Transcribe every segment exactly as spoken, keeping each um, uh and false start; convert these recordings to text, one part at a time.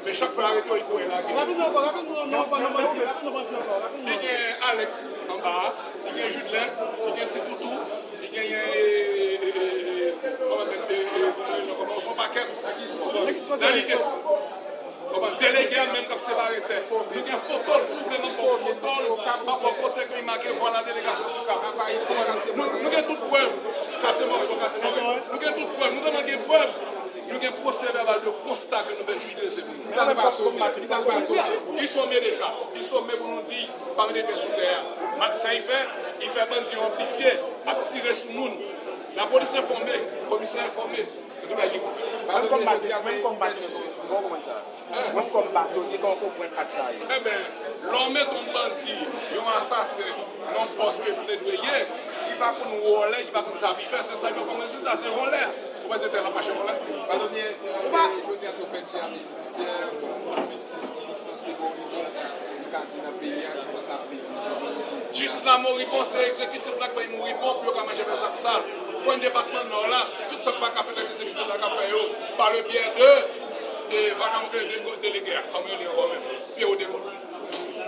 Men chak fwa arete yo, li kouri lage. Rapid non, rapid non, non, pa non, bandi, rapid non, bandi ankò, rapid non. Li gen Alex anba a, li gen Judlen, li gen Ti Toutou, li genyen, e, e, e, e, kòman menm, e, e, kòman yo rele yo, kòman, se yon pakèt. Dènye kes. Konprann? Delege a menm k ap separe tè. Nou gen foto l, si w vle, m ap ba w foto l, m ap ba w kote ke li make Voilà délégation du Cap. Konprann? Nou, nou gen tout prèv. Katye Mòrib, Katye Mòrib. Nou gen tout prèv. Nou tèlman gen prèv, nou gen pwosè vèbal de konsta ke nou fè jij drese pou nou. Li some deja. Li some pou nou di pa mete pye sou tè a. Sa li fè, li fè bandi yo anplifye, ap tire sou moun. Lapolis enfòme, komisè enfòme. Mwen kòm batonye, mwen kòm batonye, mwen kòm batonye, kòman w konprann ak sa yo? Enben, lè w mete yon bandi, yon asasen, nan yon pòs ke li te dwe ye, ki pa konn wòlè, ki pa konn sa pou l fè, se sa ki ba w kòm rezilta, se vòlè. Ou panse tè l ap mache vòlè? Batonye, jodi a se yon fèt chè a, men jistis ki sanse ba w ripons, nou ka di nan peyi a, kisa sa vle di pou jounen jodi a? Jistis la moribon, se egzekitif la k fè l moribon pou yo ka manje fè zak sal. Pran depatman Nò la, tout sa k pa ka fèt ak egzekitif la k ap fè yo, pa le byè de, e, vakabon ke de, delege a, kòman yo rele ankò menm? Pierrot Descombes.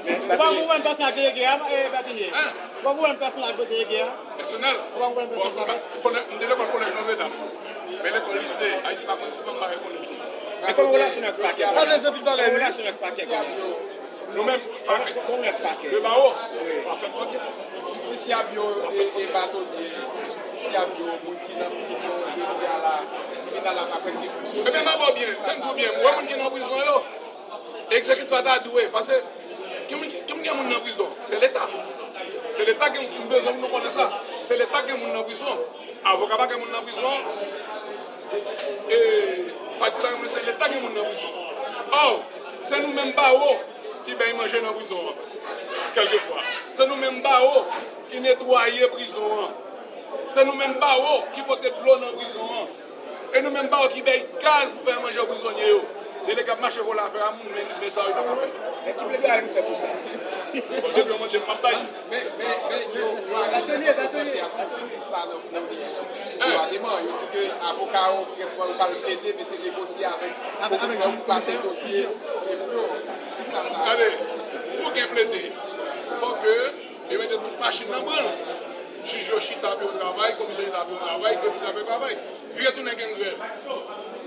Ou pa konprann pèsonèl ak delege a, e, Batonye? Hein? Ou pa konprann pèsonèl ak delege a? Pèsonèl? Ou pa konprann pèsonèl ak delege a? Bon, m te lekòl kolèj Notre Dame. Men lekòl lise, Ayiti pa konn si manm bagay konnen li. E kòman relasyon ak pakè? Sa vle di anpil bagay, wi. Kòman relasyon ak pakè? Nou menm, kòman, kòman w ak pakè? Le bawo, afè m pa byen. Jistisyab yo, e, e batonye, jistisyab yo, moun ki nan prizon jodi a la, tribinal la pa prèske fonksyone. Ebyen, m a ba w byen, tann di w byen, ou wè moun ki nan prizon yo, egzekitif la ta dwe, paske ki moun, ki moun gen moun nan prizon? Se Leta. Se Leta gen, m bezwen pou nou konnen sa. Se Leta gen moun nan prizon. Avoka pa gen moun nan prizon. E, pati pa gen moun, se Leta gen moun nan prizon. Ò, se nou menm bawo ki bay manje nan prizon an, kèlkefwa. Se nou menm bawo ki netwaye prizon an. Se nou menm bawo ki pote dlo nan prizon an. E nou menm bawo ki bay gaz pou fè manje prizonye yo. Delege ap mache vòlè afè a moun, men, men sa yo pa ka fè. Men ki pledwaye nou fè pou sa? Bon, depi yo mande m, m ap bay. Men, men, men, yo, yo arete Fòk Sachè ak Jistis la nan, nan peyi a. Yo a demann, yo di ke avoka yo, prèske yo pral plede, men se negosye avèk pwofesè yo pou pase dosye e pou yo. Kisa sa? Gade, pou gen plede, fòk ke yo mete tout machin nan branle. Jij yo chita pou yo travay, komisyon chita pou yo travay, depite ap travay. Vire tounen gen grèv.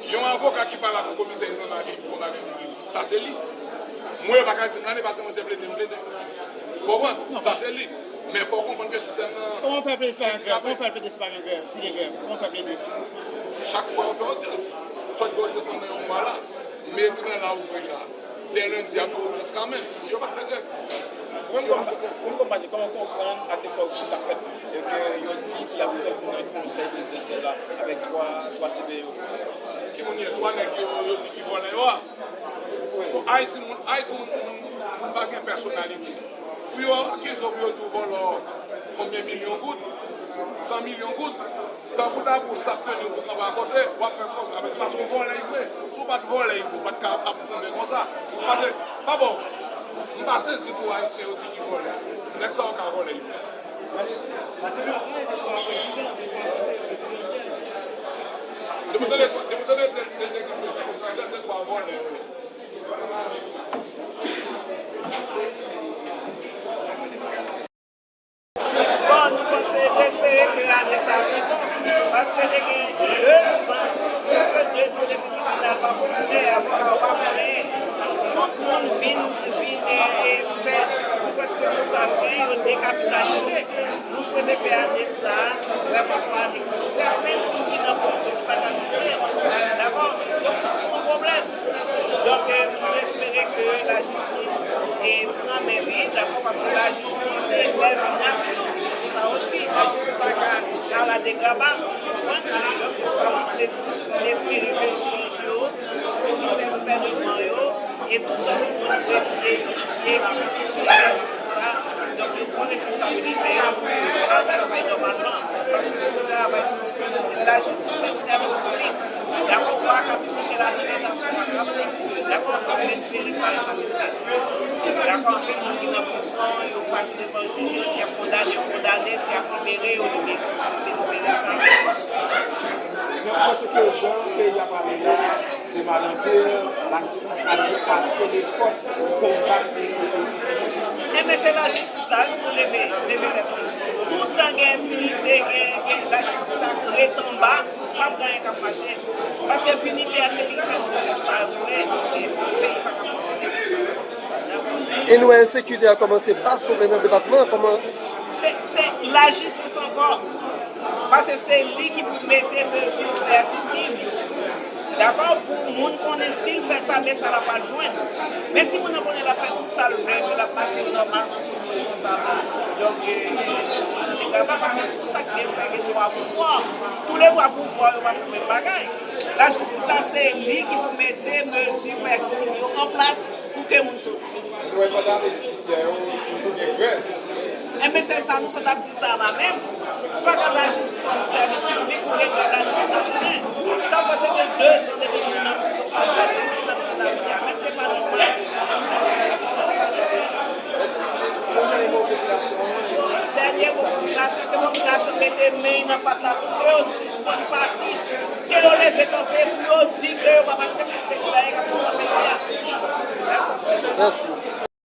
Yon avoka ki pa la pou komisè Izan Mari pou fè bagay pou li. Sa se li. Mwen, yo pa ka di m la, paske mwen se plede m plede. Ou konprann? Sa se li. Men fò w konprann ke sistèm nan. Kòman w fè plede si pa gen grèv? Kòman w fè plede si pa gen grèv? Si gen grèv, kòman w fè plede? Chak fwa yo fè odyans. Swa yo fè odyans pandan yon mwa la. Men tribinal la ouvri la. Dè lendi ap gen odyans kanmenm, si yo pa fè grèv. Mwen kòm, mwen kòm pati, kòman w konprann ak de kòripsyon k ap fèt, e ke yo di ki ap fèt nan konsèy prezidansyèl la avèk twa, twa C P yo? Ki moun ye? Twa nèg yo, yo di ki vòlè yo a? Bon, Ayiti, moun, Ayiti, moun, moun, moun pa gen pèsonalite. Pou yo akize w, pou yo di w vòlò konbyen milyon goud, san milyon goud, tankou ta pou sa k teni w pou kanpe akote, w ap fè fòs, avè di paske w vòlè vre. Si w pa t vòlè vre, w pa t ka ap goumen konsa. Paske, pa bon, m pa sezi pou Ayisyen yo di ki vòlè. Nèg sa yo ka vòlè vre. Depi w tande, depi w tande de, de, de, de, se twa vòlè vre. Bon, nou panse, nou espere ke ane sa ap pi bon, paske te gen de zan, plis ke de zan depi tribinal pa fonksyone, avoka yo pa fè anyen. Tout moun vin, vin, e, e, pèdi, prèske moun sa yo dekapitalize. Nou swete ke ane sa a, vrèman se yon ane ki pou fè anpil moun ki nan prizon ki pa ka touche. Dakò? Donk, se, se yon pwoblèm. Donk, e, nou espere ke lajistis, e, pran men li, dakò, paske lajistis se lèvin nasyon. Sa yo di, lajistis pa ka al a degraba. Donk, se sa nou te espere ke jij yo, komisè gouvènman yo, e tout lòt moun ki esplisifiye lajistis la. Donk, yo pran responsabilite yo pou yo al travay nòmalman. Paske si w travay sou lajistis, se yon sèvis piblik. Dakò, ou pa ka touche lalimitasion a travay. Dakò, nou espere sa, sa, sa. Dakò, anpil moun ki nan prizon, yo pase devan jij yo, si y ap kondane, yo kondane, si y ap libere, yo libere. Nou espere. Se ke jan peyi a prale la, de mal an pil, lajistis ap gen ase de fòs pou konbat enjistis. Enben, se lajistis la wi pou leve, leve tèt li. Toutan gen enpinite, gen, gen lajistis la ret anba, p ap gen anyen k ap mache. Paske enpinite a se li ki fè nou fè sa yo vle, e peyi pa ka mache. E nou wè ensekirite a kòmanse ba somè nan depatman an, kòman? Se, se lajistis ankò. Paske se li ki pou mete mezi koèsitiv. Dakò? Pou moun konnen si l fè sa, men sa l ap al jwenn. Men si moun nan konnen l ap fè tout sa l vle, epi l ap mache nòmalman sou moun konsa, donk, e, li pa, paske se pou sa k gen fè gen twa pouvwa. Toulètwa pouvwa yo pa fè menm bagay. Lajistis la, se li ki pou mete mezi koèsitiv yo an plas pou ke moun soti. Nou wè pandan ane jidisyè yo, toujou gen grèv. Enben, se sa nou sot ap di sa la menm. Ou pa ka ba jistis kòm sèvis piblik, ou gen grèv la, nou pa ka jwenn. Sa fè se gen de zan depi nou nan prizon, pa sa nou sot ap di la, menm se pa nòmal. Dènye mo popilasyon, ke popilasyon mete men nan pat la pou ke yo sispann pasif, ke yo leve kanpe pou yo di ke yo p ap aksepte se bagay k ap fèt nan peyi a. Mèsi.